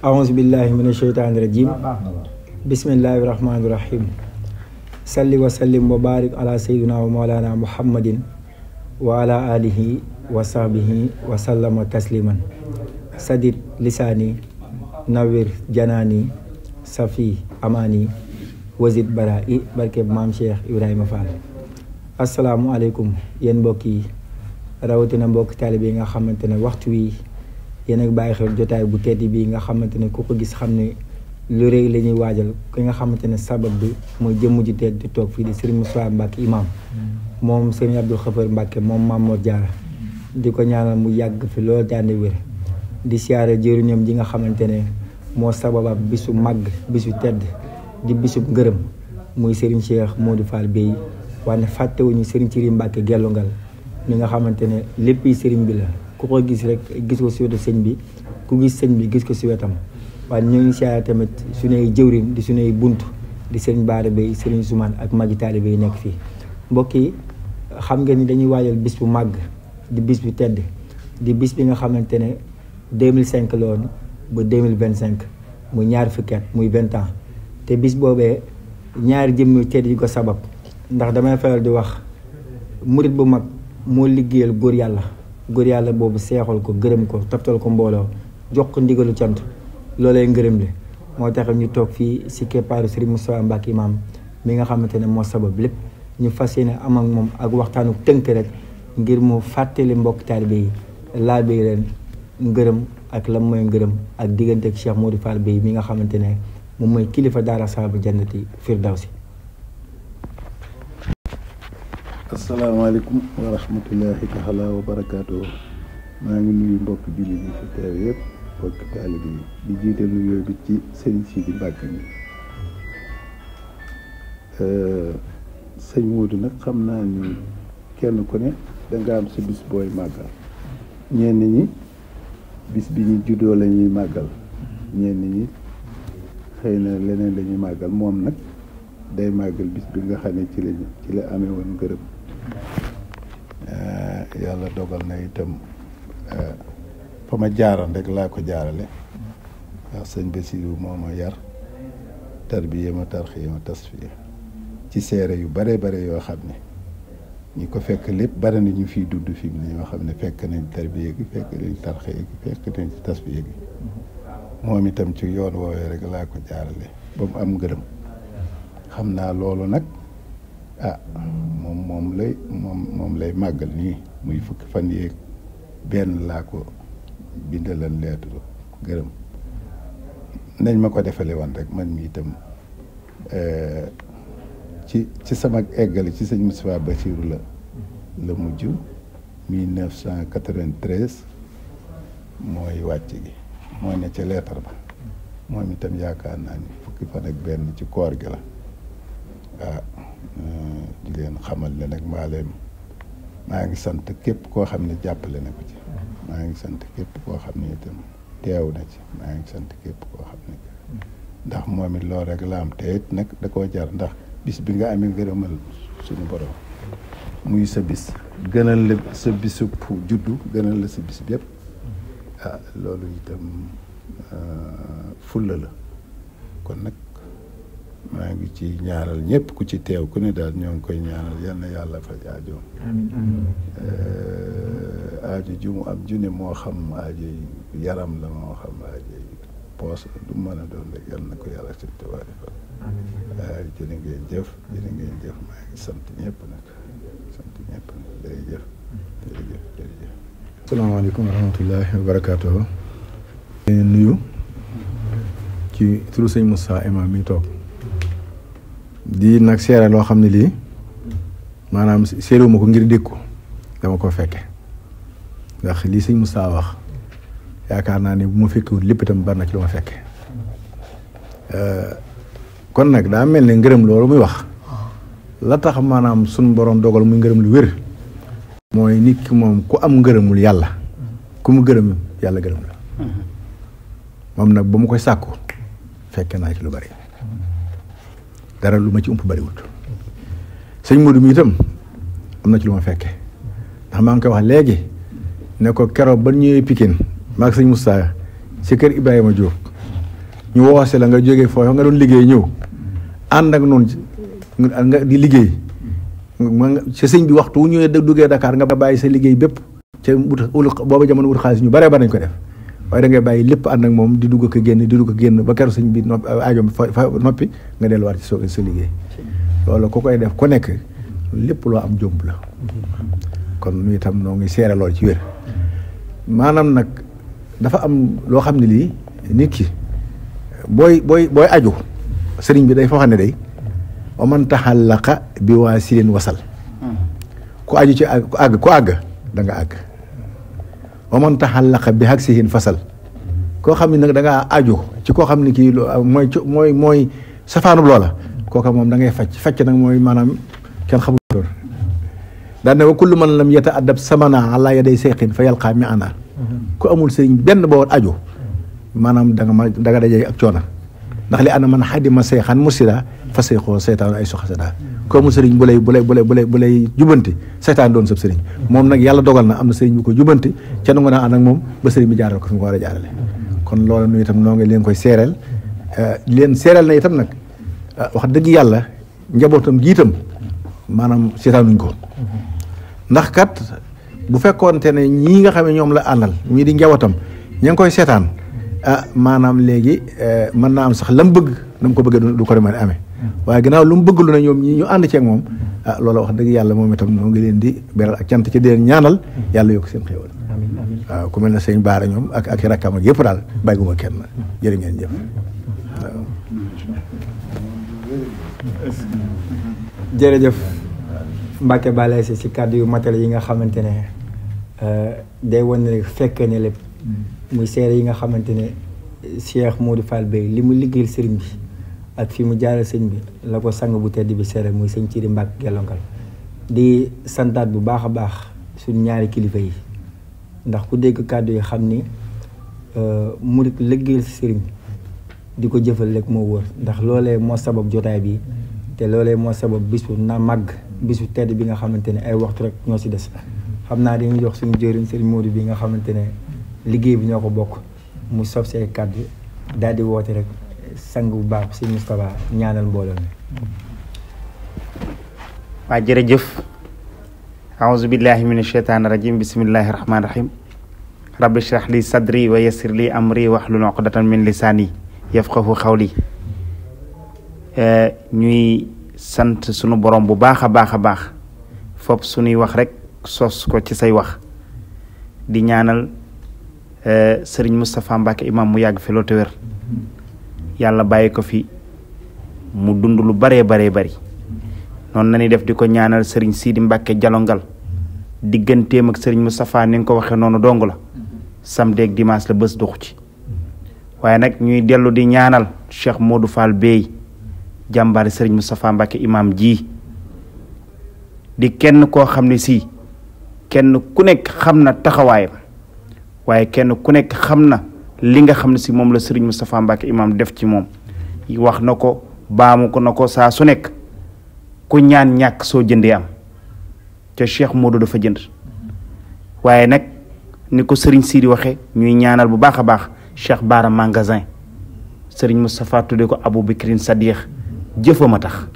أعوذ بالله من الشيطان الرجيم بسم الله الرحمن الرحيم صل وسلم وبارك على سيدنا ومولانا محمد وعلى آله وصحبه وسلم تسليما سدد لساني نوّر جناني صفي أماني وزد برائي barke maam Cheikh Ibrahima Fall. asalaamualeykum yéen mbokk yi rawatina mbokk taalibe yi nga xamante ne waxtu wi yéen ak bàyyi xel jotaay bu tedd bii nga xamante ne ku ko gis xam ne lu rëy la ñuy waajal ki nga xamante ne sabab bi mooy jëmm ji tedd di toog fii di Serigne Moustapha Mbacke imam moom Serigne Abdou Khafer Mbacke moom Mamour Diarra di ko ñaanal mu yàgg fi loolu daande wér di siyaare jëruñam ji nga xamante ne moo sababab bisu màgg bisu tedd di bisu ngërëm muy Serigne Cheikh Modou Fall Bey waaye fàttewuñu Serigne Thierry Mbacke Gelongal mi nga xamante ne lépp Serigne bi la ku ko gis rek gis ko si wetu sëñ bi ku gis sëñ bi gis ko si wetam waaye ñu ngi siyaare tamit suñuy jëwriñ di suñuy bunt di Serigne Bara Bey Serigne Soumane ak magi taalibe yi nekk fii mbokk yi xam ngeen ni dañuy waajal bis bu màgg di bis bu tedd di bis bi nga xamante ne 2005 la woon ba 2025 muy ñaar fukki at muy 20 ans te bis boobee ñaari jëmm yu tedd yi ko sabab ndax damay faral di wax murit bu mag moo liggéeyal góor yàlla boobu seexal ko gërëm ko toftal ko mbooloo jox ko ndigalu cant loolee ngërëm li moo tax ñu toog fii si keppaaru Serigne Moustapha Mbacke imam mi nga xamante ne moo sabab lépp ñu fas yéene am ak moom ak waxtaanu tënk rek ngir mu fàttali mbokk taalibe yi laa béy leen ngërëm ak lan mooy ngërëm ak diggante ak Cheikh Modou Fall Bey mi nga xamante ne moom mooy kilifa daara saabu jannati firdawsi. asalaamaaleykum wa rahmatullahi taala wa barakaatu. maa ngi nuyu mbokk jullit yi fi teew yëpp mbokk taalibe yi di jiital nuyoo bi ci sëñ Sidi Mbacke mi sëñ Modou nag xam naa ni kenn ku ne danga am sa bis booy màggal ñenn ñi bis bi ñu juddoo la ñuy màggal ñenn ñi xëy na leneen la ñuy màggal moom nag day màggal bis bi nga xam ne ci la amee woon ngërëm yàlla dogal na itam fa ma jaaroon rek laa ko jaarale ndax sëñ Bassirou moo ma yar tarbiya ma tarxiya ma tasfiya ci seere yu bare yoo xam ne ñi ko fekk lépp bare na ñu fiy dudd fi mu ne ñoo xam ne fekk nañ tarbiya gi fekk nañ tarxiya gi fekk nañ tasfiya gi moom itam ci yoon woowee rek laa ko jaarale ba mu am ngërëm xam naa loolu nag moom lay màggal nii muy fukki fan yeeg benn laa ko bindalan leetru gërëm nañ ma ko defale woon rek man mi itam ci sama eggale ci sëñ Moustapha Bassirou la mujj 1993 mooy wàcc gi moo ne ca leetar ba moom itam yaakaar naa ni fukki fan ak benn ci koor gi la di leen xamal ne nag maa ngi sant képp koo xam ne jàppale na ko ci maa ngi sant képp koo xam ne itam teew na ci maa ngi sant képp koo xam ne ndax moom it loolu rek la am te it nag da koo jar ndax bis bi nga amee ngërëmal suñu borom muy sa bis gënal la sa bisu juddu gënal la sa bis bépp loolu itam fulla la kon nag maa ngi ci ñaanal ñëpp ku ci teew ku ne daal ñoo ngi koy ñaanal yal na yàlla faj aajoom aajo ju mu am junne moo xam aajo yaram la moo xam aajo poos du mën a doon rek yal na ko yàlla sëñ Tuubaa defal jërë ngeen jëf maa ngi sant ñëpp nag jërëjëf. asalaamaaleykum wa rahmatullahi wa barakaatuhu. nuyu ci turu sëñ Moussa imam mi toog di nag seere loo xam ne lii maanaam seerewuma ko ngir dégg ko dama ko fekke ndax lii sëñ Moussa wax yaakaar naa ne bu ma fekkewul lépp itam bari na ci lu ma fekke kon nag daa mel ne ngërëm loolu muy wax la tax maanaam suñ borom dogal muy ngërëm lu wér mooy nit ki moom ku am ngërëmul yàlla ku mu gërëm yàlla gërëm la moom nag ba mu koy sàkku fekke naa ci lu bari dara lu ma ci ump bariwut sëñ Modou mi itam am na ci lu ma fekke ndax maa ngi koy wax léegi ne ko keroog ba ñëwee Pikine maag sëñ Moussa si kër Ibrahima Diop ñu woose la nga jógee foofu nga doon liggéey ñëw ànd ak noonu nga di liggéey sa sëñ bi waxtu wu ñëwee duggee Dakar nga bàyyi sa liggéey bépp ca booba jamono wut xaalis ñu bare ba nañ ko def waaye da ngay bàyyi lépp ànd ak moom di dugg ko génn ba keroog sëñ bi aajoom fa noppi nga delluwaat ci sa liggéey loolu ku koy def ku nekk lépp loo am jomb la kon nu itam noo ngi seere lool ci wér maanaam nag dafa am loo xam ne lii nit ki booy aju sëriñ bi day foo xam ne day wa man taxallaqa bi waasilin wasal ku aju ci ku àgg da nga àgg wa man taxallaqa bi haksihin fasal koo xam ne nag da ngaa aju ci koo xam ne kii mooy safaanub loola kooka moom da ngay facc nag mooy maanaam kenn xamul loolu daan ne wa kullu man lam yata addab samana ala yaday seyqin fa yalqaa mi ana ku amul sëriñ benn boo aju maanaam da nga dajee ak coona ndax li ana man xadima seyxan musida fa seyxoo seytaan ay soxasada ku amul sëriñ bu lay jubanti seytaan doon sab sëriñ moom nag yàlla dogal na am na sëriñ bu ko jubanti ca nangu naa ànd ak moom ba sëriñ bi jaaral ko fi mu ko war a jaarale kon loolu nu itam noo ngi leen koy seereel leen seereel na itam nag wax dëgg yàlla njabootam giitam maanaam seetaanuñ ko ndax kat bu fekkoonte ne ñii nga xam ne ñoom la àndal ñii di njabootam ña ngi koy seetaan maanaam léegi mën naa am sax lam bëgg na mu ko bëggee du ko mën a amee waaye ginnaaw lu mu bëgg lu ne ñoom ñii ñu ànd ceeg moom loola wax dëgg yàlla moom itam noo ngi leen di beral ak cant ci di leen ñaanal yàlla yokk seen xéewal waaw ku mel ne sëñ Baara ñoom ak rakkam ak yëpp daal bàyyiguma kenn jërë ngeen jëf waaw jërëjëf Mbacke Balaye si kàddu yu matale yi nga xamante ne day wane ne fekk ne lépp muy seere yi nga xamante ne Cheikh Modou Fall Beye li mu liggéeyal sëriñ bi ak fi mu jaaral sëñ bi la ko sang bu tedd bi seere muy sëñ Thierry Mbacke Gelongal di santaat bu baax a baax suñ ñaari kilifa yi ndax ku dégg kàddu yi xam ni murit liggéeyal si sëriñ di ko jëfal rek moo wóor ndax loolee moo sabab jotaay bi te loolee moo sabab bisu na màgg bisu tedd bi nga xamante ne ay waxtu rek ñoo si des xam naa dañuy jox suñu jëriñ sëriñ Modou bi nga xamante ne liggéey bi ñoo ko bokk mu sof see kàddu daal di woote rek sang bu baax si Moustapha ñaanal mbooloo mi. waa jërëjëf aouzu billahi min asheytaani rajim bismillahi rahmaani rahim rabbi shrah li sadri wa yassir li amri wahlul uqdatan min lisaani yafqahu qawli ñuy sant sunu borom bu baax a baax fopp suñuy wax rek sos ko ci say wax di ñaanal sëriñ Moustapha Mbacke imam mu yàgg fi loolu te wér yàlla bàyyi ko fi mu dund lu bari noonu na ni def di ko ñaanal sëriñ Sidi Mbacke Gelongal digganteem ak sëriñ Moustapha ni nga ko waxee noonu dong la samedi ak dimanche la bés doxu ci waaye nag ñuy dellu di ñaanal Cheikh Modou Fall Beye jàmbaari sëriñ Moustapha Mbacke imam ji di kenn koo xam ne si kenn ku nekk xam na taxawaayam waaye kenn ku nekk xam na li nga xam ne si moom la sëriñ Moustapha Mbacke imam def ci moom wax na ko baamu ko na ko saa su nekk ku ñaan ñàkk soo jëndee am ca Cheikh Modou dafa jënd waaye nag ni ko sëriñ Sidi waxe ñuy ñaanal bu baax a baax Cheikh Bara magasin sëriñ Moustapha tudde ko Abou Bikrin Sadiq jëfama tax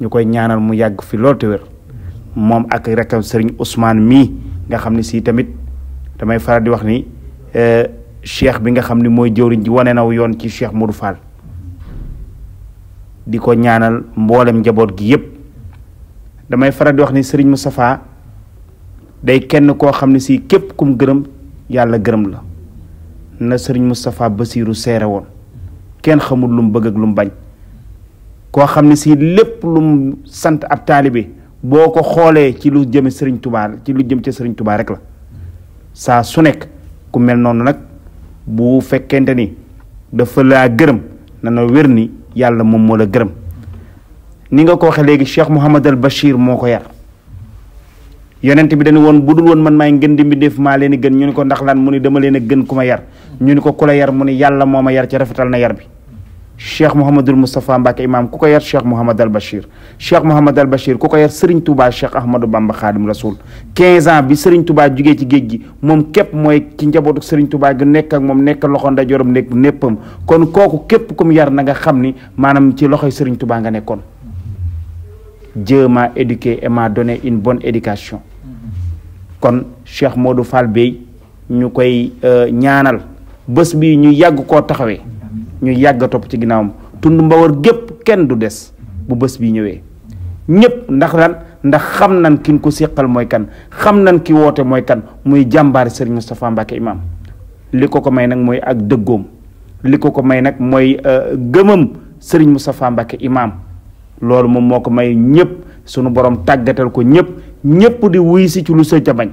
ñu koy ñaanal mu yàgg fi loolu te wér moom ak rekkam sëriñ Ousmane mii nga xam ne si tamit damay faral di wax ni cheikh bi nga xam ni mooy jëwriñ ji wane naw yoon ci Cheikh Modou Fall di ko ñaanal mboolem njaboot gi yépp damay faral di wax ni sëriñ Moustapha day kenn koo xam ne si képp kum gërëm yàlla gërëm la na sëriñ Moustapha Basiiru seere woon kenn xamul lu mu bëgg ak lu mu bañ koo xam ne si lépp lu mu sant ab taalibe boo ko xoolee ci lu jëme sëriñ Touba ci lu jëm ci sëriñ Touba rek la saa su nekk ku mel noonu nag bu fekkente ni dafa laa gërëm na na wér ni yàlla moom moo la gërëm ni nga ko waxee léegi Cheikh Mouhamadal Bachir moo ko yar yonent bi dañu woon bu dul woon man maay ngën di mbindéef maa leen gën ñu ni ko ndax lan mu ni dama leen a gën ku ma yar ñu ni ko ku la yar mu ni yàlla moo ma yar ci rafetal na yar bi Cheikh Mouhamadul Moustapha Mbacke imam ku ko yar Cheikh Mouhamad al Bachir Cheikh Mouhamad al Bachir ku ko yar Serigne Touba Cheikh Ahmadou Bamba Khadim Rasoul 15 ans bi Serigne Touba jugee ci géej gi moom képp mooy ci njabootu Serigne Touba gi nekk ak moom nekk loxo ndeyjooram nekk néppam kon kooku képp ku mu yar na nga xam ni maanaam ci loxoy Serigne Touba nga nekkoon. Dieu m'a éduqué et m'a donné une bonne éducation. kon Cheikh Modou Fall Bey ñu koy ñaanal bés bi ñu yàgg koo taxawee. ñu yàgg topp ci ginnaawam tund Mbawar gépp kenn du des bu bés bi ñëwee ñëpp ndax lan ndax xam nan kin ko séqal mooy kan xam nan ki woote mooy kan muy jàmbaari Serigne Moustapha Mbacke imam li ko may nag mooy ak dëggoom li ko may nag mooy gëmam Serigne Moustapha Mbacke imam loolu moom moo ko may ñëpp sunu borom tàggatal ko ñëpp di wuy si ci lu sëcc a bañ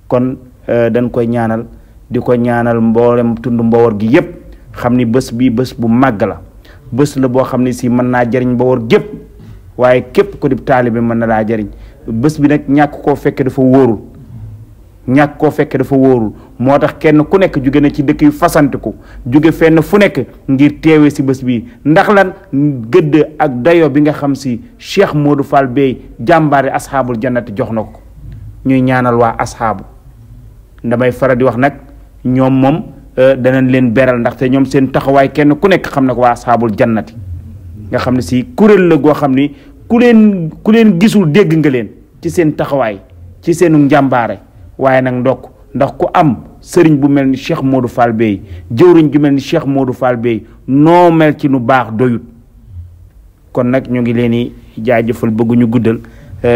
kon dañ koy ñaanal di ko ñaanal mboolem tund Mbawar gi yëpp xam ni bés bii bés bu màgg la bés la boo xam ne si mën naa jariñ Mbawar gépp waaye képp ko di taalibe mën na laa jariñ bés bi nag ñàkk koo fekke dafa wóorul moo tax kenn ku nekk jóge na ci dëkk yu fasantiku jóge fenn fu nekk ngir teewee si bés bii ndax lan gëdd ak dayo bi nga xam si Cheikh Modou Fall Bey jàmbaari asxaabul jannati jox na ko ñuy ñaanal waa asxaabu damay faral di wax nag ñoom moom danañ leen beral ndaxte ñoom seen taxawaay kenn ku nekk xam na ko waa asxaabul jannati nga xam ne si kuréel la goo xam ni ku leen gisul dégg nga leen ci seen taxawaay ci seenu njàmbaare waaye nag ndokk ndax ku am sëriñ bu mel ni Cheikh Modou Fall Bey jëwriñ ju mel ni Cheikh Modou Fall Bey noo mel ci nu baax doyut kon nag ñu ngi leen di jaajëfal bëgguñu guddal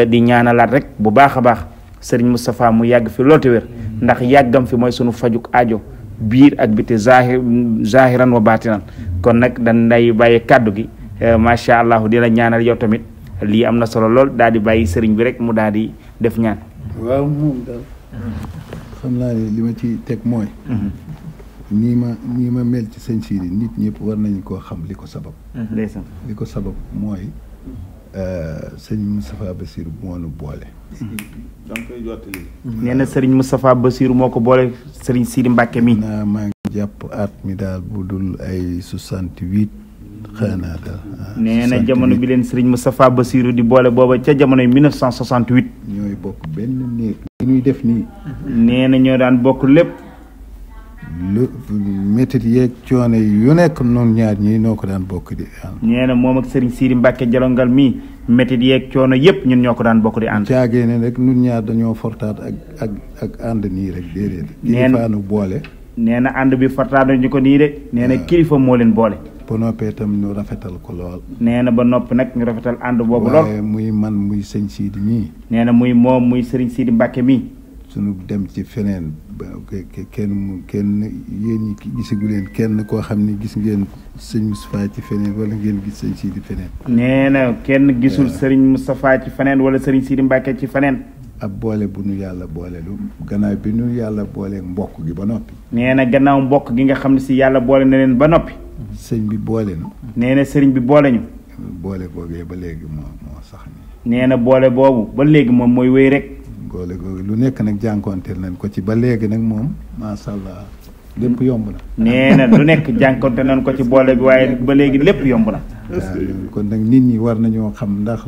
di ñaanalaat rek bu baax a baax sëriñ Moustapha mu yàgg fi lool te wér ndax yàggam fi mooy sunu fajuk aajo biir ak biti zahiran wa batinan kon nag dañ lay bàyyi kàddu gi macha allah di la ñaanal yow tamit lii am na solo lool daal di bàyyi sëriñ bi rek mu daal di def ñaan. waaw moom daal xam naa ne li ma ci teg mooy. nii ma mel ci sëñ Sidi nit ñëpp war nañu koo xam li ko sabab. ndeysaan li ko sabab mooy sëñ Moustapha Bassirou moo nu boole. nee na Serigne Moustapha Bassirou moo ko boole Serigne Sidi Mbacke mi. maa ngi jàpp at mi daal bu dul ay 68 xanaa daal. nee na jamono bi leen Serigne Moustapha Bassirou di boole booba ca jamonoy 1968. ñooy bokk benn néeg li ñuy def nii. nee na ñoo daan bokk lépp. lu métit yeeg coono yu nekk noonu ñaar ñii noo ko daan bokk di ànd. nee na moom ak Serigne Sidi Mbacke jalongal mii métit yeeg coono yëpp ñun ñoo ko daan bokk di ànd. caagee ne rek ñun ñaar dañoo fortaat ak ànd nii rek déedéet. nee na kilifaanu boole. nee na ànd bi fortaat ñu ko nii de. nee na kilifa moo leen boole. ba noppee itam ñu rafetal ko lool. nee na ba noppi nag ñu rafetal ànd boobu lool. waaye muy man muy sëñ Sidi mii. nee na muy moom muy Serigne Sidi Mbacke mii. suñu dem ci feneen kenn yéen ñi gisagu leen kenn koo xam ne gis ngeen sëñ Moustapha ci feneen wala ngeen gis sëñ Sidi feneen. nee na kenn gisul Serigne Moustapha ci feneen wala Serigne Sidi Mbacke ci feneen. ab boole bu nu yàlla boole lu gannaaw bi nu yàlla boolee mbokk gi ba noppi. nee na gannaaw mbokk gi nga xam ne si yàlla boole na leen ba noppi. sëñ bi boole nu. nee na sëriñ bi boole ñu. boole boogee ba léegi moo sax nii. nee na boole boobu ba léegi moom mooy wéy rek. boole googu lu nekk nag jànkonteel nañ ko ci ba léegi nag moom macha allah lépp yomb na. nee na lu nekk jànkonteel nañ ko ci boole bi waaye ba léegi lépp yomb na. waaw kon nag nit ñi war nañoo xam ndax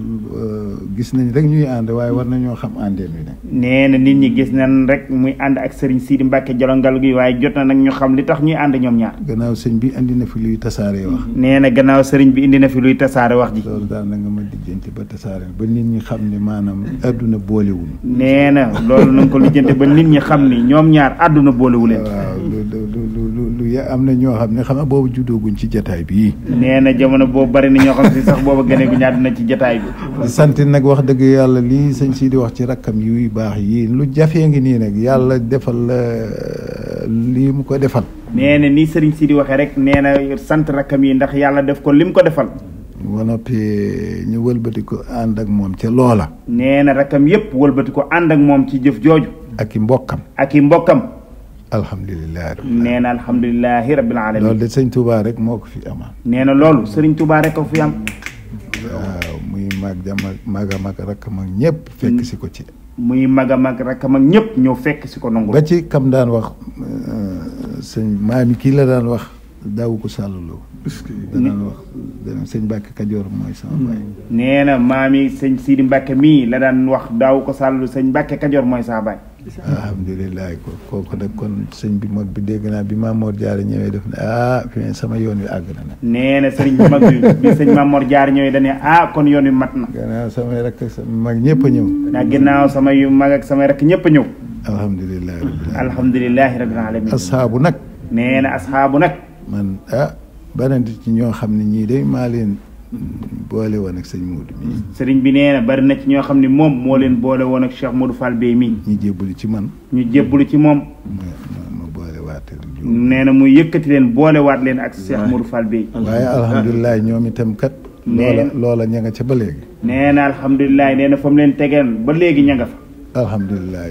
gis nañ rek ñuy ànd waaye war nañoo xam àndeen wi nag. nee na nit ñi gis nañ rek muy ànd ak Serigne Sidi Mbacke jalongal gi waaye jot na nag ñu xam li tax ñuy ànd ñoom ñaar. gannaaw sëñ bi indi na fi luy tasaare wax. nee na gannaaw sëriñ bi indi na fi luy tasaare wax ji. loolu daal na nga ma lijjanti ba tasaare ba nit ñi xam ne maanaam àdduna boolewul. nee na loolu na nga ko lijjanti ba nit ñi xam ni ñoom ñaar àdduna boolewu leen. waaw lu am na ñoo xam ne xam nga boobu juddooguñ ci jataay bi. nee na jamono boobu bari na ñoo xam si sax booba gëne gu ñaar dina ci jataay bi. di sant nag wax dëgg yàlla lii sëñ si di wax ci rakkam yu baax yi lu jafee ngi nii nag yàlla defal lii mu ko defal. nee na nii sëriñ si di waxee rek nee na sant rakkam yi ndax yàlla def ko lim ko defal. ba noppi ñu wëlbati ko ànd ak moom ca loola. nee na rakkam yépp wëlbati ko ànd ak moom ci jëf jooju. ak i mbokkam. ak i mbokkam. alhamdulilah. nee na alhamdulilahi rabbil alamin. loolu de sëñ Touba rek moo ko fi amaan. nee na loolu sëriñ Touba rek ko fi am. waaw muy magam ak rakkam ak ñëpp fekk si ko ci. muy magam ak rakkam ak ñëpp ñëw fekk si ko nangu. ba ci kam daan wax sëñ maami kii la daan wax daawu ko sàllaloo. danaan wax dana sëñ Mbàkke Kajoor mooy sama baay. nee na maam yi sëñ Sidi Mbàkke mii la daan wax daawu ko sàllalu sëñ Mbàkke Kajoor mooy sama baay. alhamdulilah kooku nag kon sëñ bi mag bi dégg naa bi Mamor Diarra ñëwee def ne fi sama yoon wi àgg na nag. nee na sëriñ bi mag bi sëñ Mamor Diarra ñëwee dañ ne kon yoon wi mat na. gannaaw samay rakk ak sama mag ñëpp a ñëw. ndax ginnaaw samay mag ak samay rakk ñëpp a ñëw. alhamdulilah rabbil alamin. asxaabu nag. nee na asxaabu nag. man banandi ci ñoo xam ne ñii day maa leen boole woon ak sëñ Modou mii. sëriñ bi nee na bari na ci ñoo xam ne moom moo leen boole woon ak Cheikh Modou Fall Bey mii. ñu jébbalu ci man. ñu jébbalu ci moom. ma boole waat nee na mu yëkkati leen boole waat leen ak Cheikh Modou Fall Bey. waaye alhamdulilah ñoom itam kat. loola ña nga ca ba léegi. nee na alhamdulilah nee na fa mu leen tegeen ba léegi ña nga fa. alhamdulilah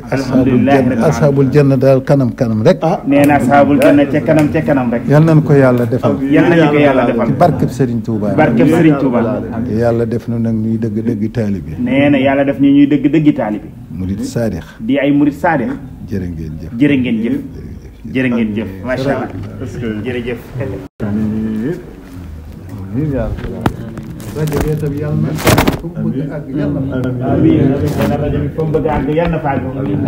ashaabul janna daal kanam rek. nee na ashaabul janna ca kanam rek. yal nañu ko yàlla defal. yal nañu ko yàlla defal. ci barkeb Serigne Touba. barkeb Serigne Touba. yàlla def na nag ñuy dëgg taalibe. nee na yàlla def ñu ñuy dëgg taalibe. murid saadix. di ay murid saadix. jërë ngeen jëf. jërë ngeen jëf macha allah. jërëjëf. rajo bi itam yàlla na fu mu bëgg àgg yàlla na. amiin rajo bi fu mu bëgg àgg yàlla na fa àgg. amiin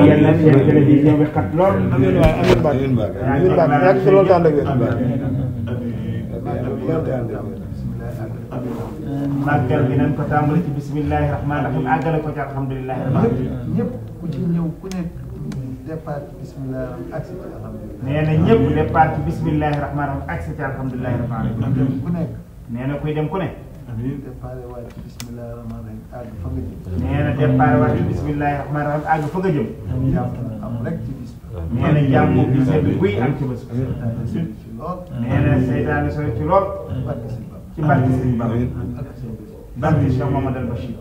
yàlla na seen télévision bi xat lool. amiin waay amiin Mbacke yàgg si loolu tànn ak yéen. màggal gi nañ ko tàmbali ci bismillahi rahmaani rahim àggale ko ci alhamdulilahi rabbil alamin. ñëpp ku ci ñëw ku nekk départ ci bismillahi ak si alhamdulilah. nee na ñëpp départ ci bismillahi rahmaani rahim ak si ci alhamdulilahi rabbil alamin. ku nekk. nee na kuy dem ku ne. départ waat ci bismillahi rahmaani rahim àgg fa nga jëm. nee na départ waat ci bismillahi rahmaani rahim àgg fa nga jëm. jàmm am rek ci bis bi. nee na jàmm bi seet buy am ci bés. nee na seytaane sori ci lool. ci barke Sëriñ Bamba. barke Cheikh Mamadou Al Bachir.